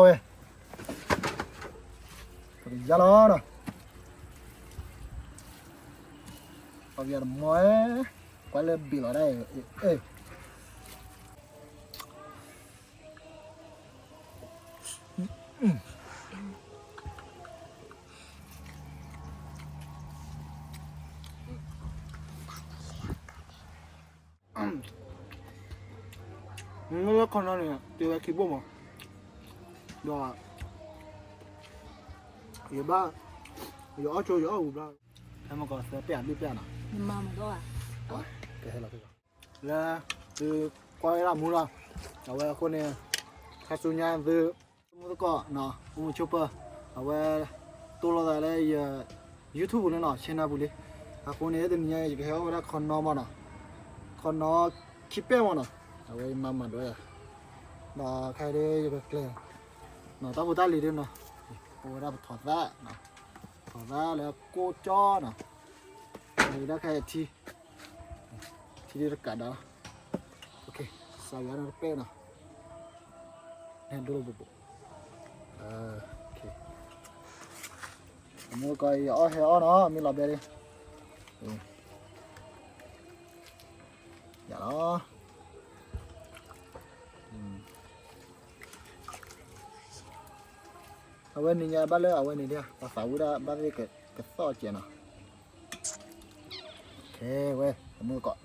ဝဲ, ပကယါလီၤနီၤ, ပှၤပယီၤတမီၤ, ကွၢ်လၢဘ့ၣ်လီၤဒၣ်, မ့ၢ်လၢခီနီန့ၣ် တ့ဝဲခံဘိၣ်မး, ဒီး ယဘၣ်, ယအီၣ်ကၠိယအီၣ်ဝံၤဘျီ, ဟဲမ့ၢ်ကီးသၢပျၢ်လွံၢ်ပျၢ်နီၤ, ကဟဲလီၤဖဲကီး, လၢ သုကွၢ်ဝဲဒၣ်မူလီၤ, အဝဲအဃိန့ၣ် ခါဆူညါသု မူသကိးနီၤ အိၣ်မူဆိးပၢၢ်, အဝဲ တိၢ်လိာ်သးလၢယ YouTube ပူၤလံနီၤ channel ပူၤလံ, အဃိန့ၣ် တနံၤညါအံၤ ယကဟဲအီၣ်ဝဲဒၣ်ခီနီမးနီၤ, ခီနီခံပဲၢ်မးနီၤ, အဝဲယမၤမၤဒိးယၤ, ဒီးခဲအံၤဒ်ယကကျဲၤ နီၤ တၢ်ဖိတၢ်လံၤဒ်နီၤ, အိၣ်ဝဲဒၣ်ပထီၣ်သၣ်, ထီၣ်သၣ်လၢကိၢ်ကၠီနီၤ, လံဒၣ်ခဲအံၤထံ, ထံဒ်တကးဒါလီၤ, စးဝဲနီတပဲၢ်နီၤ, ဟဲဒိၣ်ဘိးဘိး, အမူသကိးအံၤ ယအီၣ်ဟဲအီၣ်နီၤ မ့ၢ်လီၤဘဲဒ်, ယၤလီၤ အဝဲန့ၣ်ညါဘၣ်လၢအဝဲန့ၣ်ဒၣ် ပှၤသးဝံၣ်ဒၣ်ဘၣ်သ့ၣ်ကသီၣ်ကဲးနီၤ, ခဲဝဲ တမူသကိး,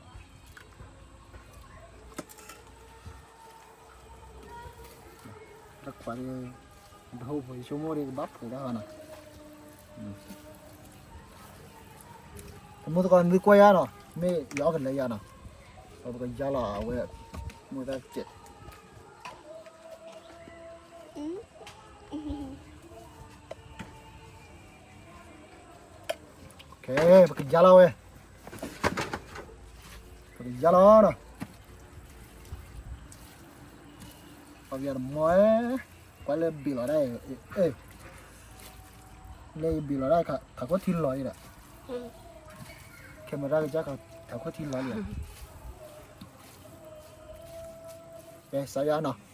တခွးဒ်, တဟိဖိယဆိကမိၣ်ဒ်ကဘၣ်ဖှူးတၢ်ဃီနီၤ, တမူသကိး နသုကွၢ်ယၤနီၤ မ့ၢ်ယအီၣ်ကလဲၤယၤနီၤ, ပကယါလီၤအဝဲ, မူသၣ်ကဲး ခဲ ပကယါလီၤဝဲ, ပကယါလီၤနီၤ, ပှၤပယီၤတမီၤ, ကွၢ်လၢဘ့ၣ်လီၤဒၣ်, လၢယဘ့ၣ်လီၤဒၣ် ထးခိၣ်ထံလီၤအံၤဒီး, camera ကစၢ် ထးခိၣ်ထံလီၤလံ, ကဲ စးယါနီၤ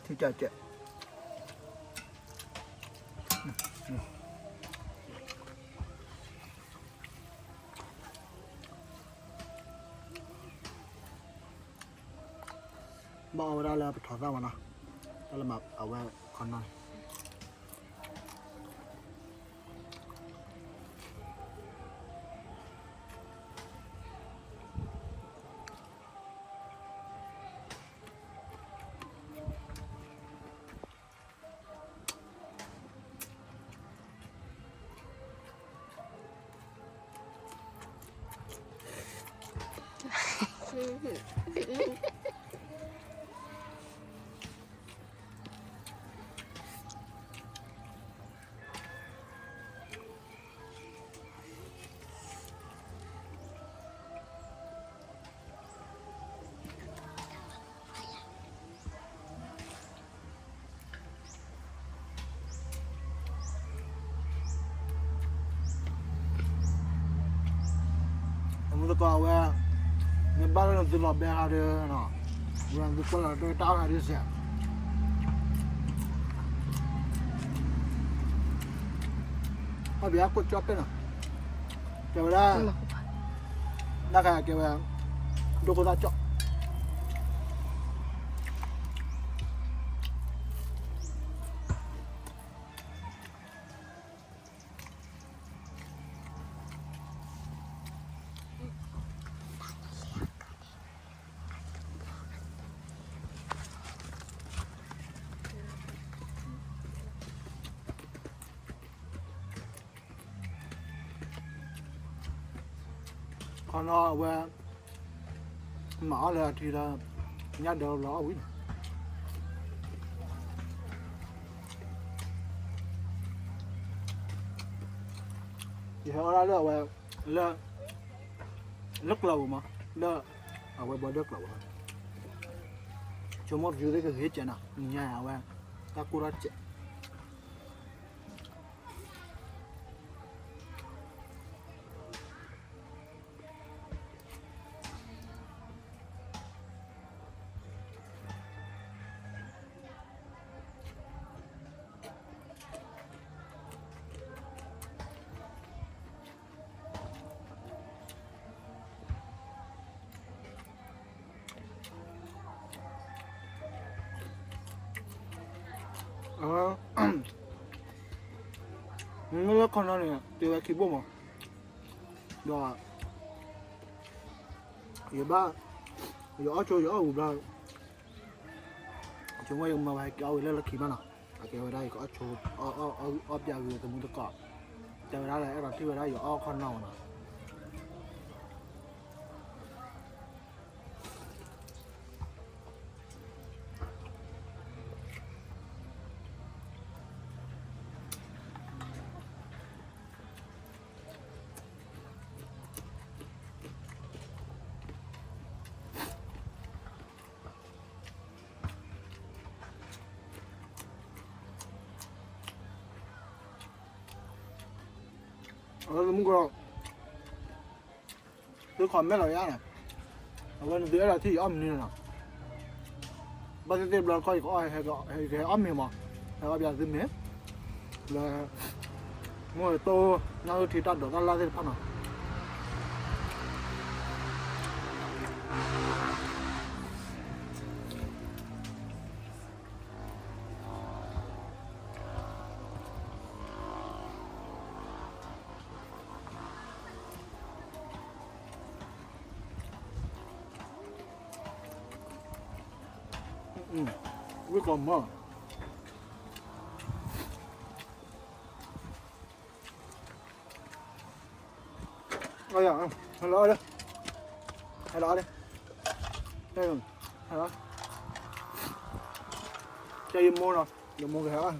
ထံကၢ်ကဲး, ဘၣ်အီၣ်ဝဲဒၣ်လၢပထီၣ်သၣ်မးနီၤ, တၢ်လၢမၤအဝဲခီနီၤ အမူသကိးဝဲ, မ့ၢ်ဘၣ်လၢနသုလီၤဘဲဟးဒီး, ဝဲသုကွၢ်လီၤတၢ်အီၣ်ဟးဒ်စဲး, အီၣ်ဘၣ်ကိၢ်ကၠီပဲၢ်နီၤ, ကဲဝဲဒၣ်, ဒၣ်ကဲဝဲ, ဒိၣ်ကိၢ်သၣ်ကၠီ ခီနီၤအဝဲ, မၤအီၣ်လၢအထံလၢ, ညၣ်ဒၢလီၤအီၣ်ဝံၤန့ၣ်, ယဟဲအီၣ်ဒၣ်လၢအဝဲ, လၢ, လၢကျိၤပူၤမး, လၢ, အဝဲဘီဒၢကျိၤပူၤ, ဆိကမိၣ် view သ့ၣ်ကဂ့ၤကဲးနီၤ နံၤညါအဝဲ, တၢ်ကိၢ်ထီၣ်ကဲး အ မ့မ့ၢ်လၢခီနီန့ၣ် တ့ဝဲခံဘိၣ်မး, ဒီး ယဘၣ် ယအီၣ်ဆိယအီၣ်ဝံၤဘျီ ဆိမိၣ်ယကမၤဝဲဟဲက့ၤအီၣ်ဝံၤလၢလၢခံဘၣ်နီၤ, အကဲဝဲဒၣ်ယကအီၣ်ဆိ အီၣ်ပၠးဂ့ၤသမူတကိး, တဲဝဲဒၣ်လၢအဲၣ်ဒိးထံၣ်ဝဲဒၣ်ယအီၣ်ခီနီမးနီၤ. အဝဲမုၢ်ကီၢ် သု comment လီၤယါန့ၣ်, အဝဲန့ၣ်သုအဲၣ်ဒိးထံၣ်ယအီၣ်မနုၤန့ၣ်နီၤ, ဘၣ်သ့ၣ်သ့ၣ်ဘျီတခီ ယကအီၣ် ယကအီၣ်မ့ၤမး, ဟဲအီၣ်ပၠးသုမ့ၤ, လၢ မိၢ်တိၢ် ညၣ်အုၣ်ထံတၢ်ဒိးတၢ်လၢ်သ့ၣ်တဖၣ်နီၤ. ဝ့ၢ်ကီၢ်မီၤ, ဟဲလီၤအီၣ်လၢ, ဟဲလီၤအီၣ်လၢ, ဟဲလီၤ, ကဲယမိၢ်လီၤ, ယမိၢ်ကဟဲအီၣ်, က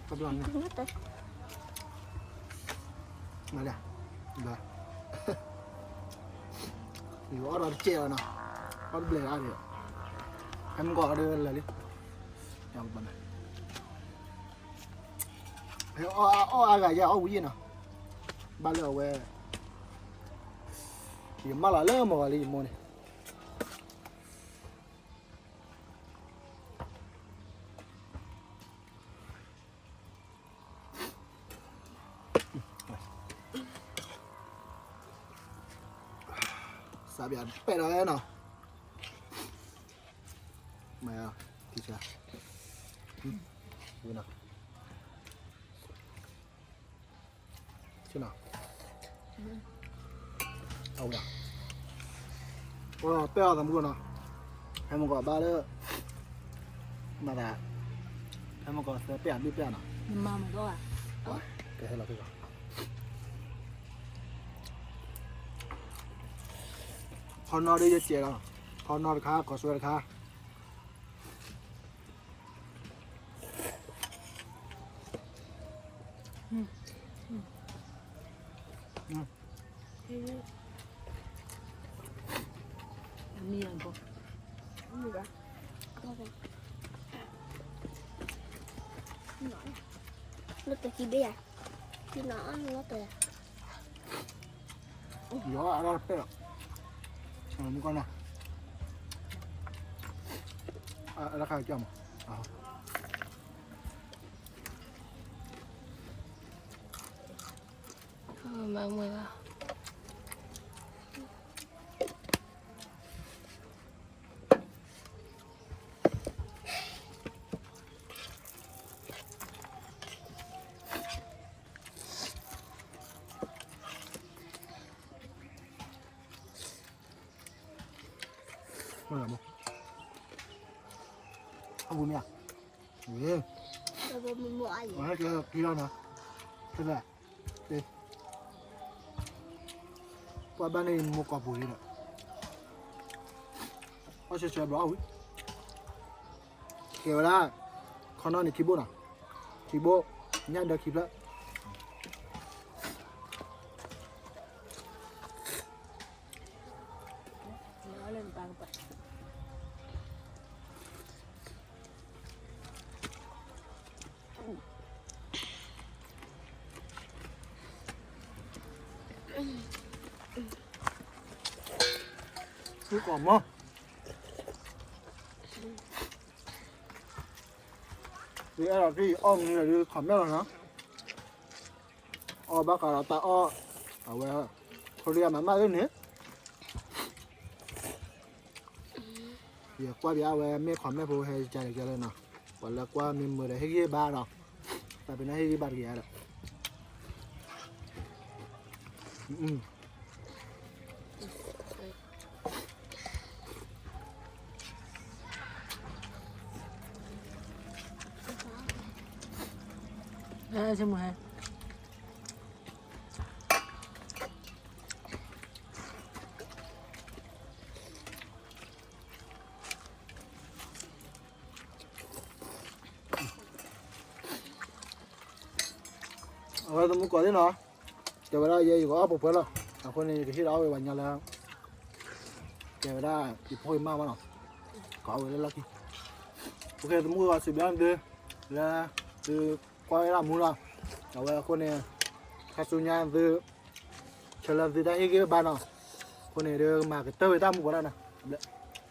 ဘျီန့ၣ် မၤလၢ, ယအီၣ်ဒီးတကဲးလီၤနီၤ, အီၣ်တဘျဲးအါဒံး, ဟဲမုၢ်ကီၢ်အီၣ်ဒ်လၢာ်လံ, ယပနၢ်, ဟဲအီၣ်အါဂၤယအီၣ်ဝံၤနီၤ, ဘၣ်လၢအဝဲ, ယမၢလီၤလၢမုၢ်ဂီၤလံယမိၢ်န့ၣ်. စးဘၣ်ပဲၣ်ဒီးနီၤ, မၤ, ထံဆါ, ဝံၤနီၤ. ဆ့နီၤ, အဝဲ, ပဲၣ်အီၤသးမုၢ်နီၤ, ဟဲမုၢ်ကီၢ်ဘၣ်လၢ, မၤသး, ဟဲမုၢ်ကီၢ်သၢပဲၣ်အဘ့ၣ်ပဲၣ်နီၤ, ကဟဲလီၤ, ခီနီဒ်ယကဲးလီၤ, ခီနီတခါ ခီဆွဲတခါ. အမံၤအဘီ, လၢတကံဘ့ၣ်ယၤ, ကံနီၤအီၣ်လီၤတၢ်ယၤ. ယအီၣ်အါထီၣ်တပဲၣ်လီၤ, မုၢ်ကီၢ်နီၤ, အါထီၣ်ခါကၢ်မး, မၤမုာ်ဘၣ်. အဝံၤမ့ၢ်ဧါ, ဝံၤ, ကဲ, ကဲလီၤနီၤ, ကဲ, ပှၤဘၣ်န့ၣ်မိၢ်ကီၢ်ပူၤလံဒီး, အီၣ်ဆၢဆၢဘျီအီၣ်ဝံၤ, ကဲဝဲဒၣ်, ခီနီန့ၣ်ခံဘိနီၤ, ခံဘိ, ညၣ်ဒၢခံဖျၢၣ်. မုၢ်ကီၢ်မီၤ, သုအဲၣ်ဒိးထံၣ်အီၣ်မနုၤဒီး comment လီၤနီၤ, အီၣ်ဘၣ်ဃးဒီးတၢ်အီၣ်, အဝဲ, ခိရံယါမၤမးသ့ၣ်န့ၣ်, ယကွၢ်ပျးအဝဲမ့ၢ် comment ဖိဟဲကလဲၣ်နီၤ. ပှၤလၢကွၢ်မ့ၢ်မုာ်ဒီးဟ့ၣ်ဂံၢ်ဘါနီၤ, တၢ်ပ့ၤနီၣ်ဟ့ၣ်ဂံၢ်ဘါတက့ၢ်ဒီး အဝဲသမူကီးသ့ၣ်နီၤ, တဲဝဲဒၣ်ယဲယကအီၣ်ပှဲၤပှဲၤလီၤ, အဃိန့ၣ် ယကဟ့ၣ်ဒီးအီၣ်ဝဲပှၤညါလၢ ကဲဝဲဒၣ်ယဖိယမါမးနီၤ, ကအီၣ်ဝဲလၢလီၢ်ခံ, ပကဲသမူကီးစံးဘျုးသု လၢ သုကွၢ်ဝဲဒၣ်မူလီၤ, အဝဲအဃိန့ၣ် ခါဆူညါသု ဆၢလၢသုတၢ်ဟ့ၣ်ဂံၢ်ဘါနီၤ, အဃိန့ၣ်ဒီးမၤကတၢၢ်ဝဲတၢ်မူပှၤဒၣ်နီၤ, ဘျဲၣ်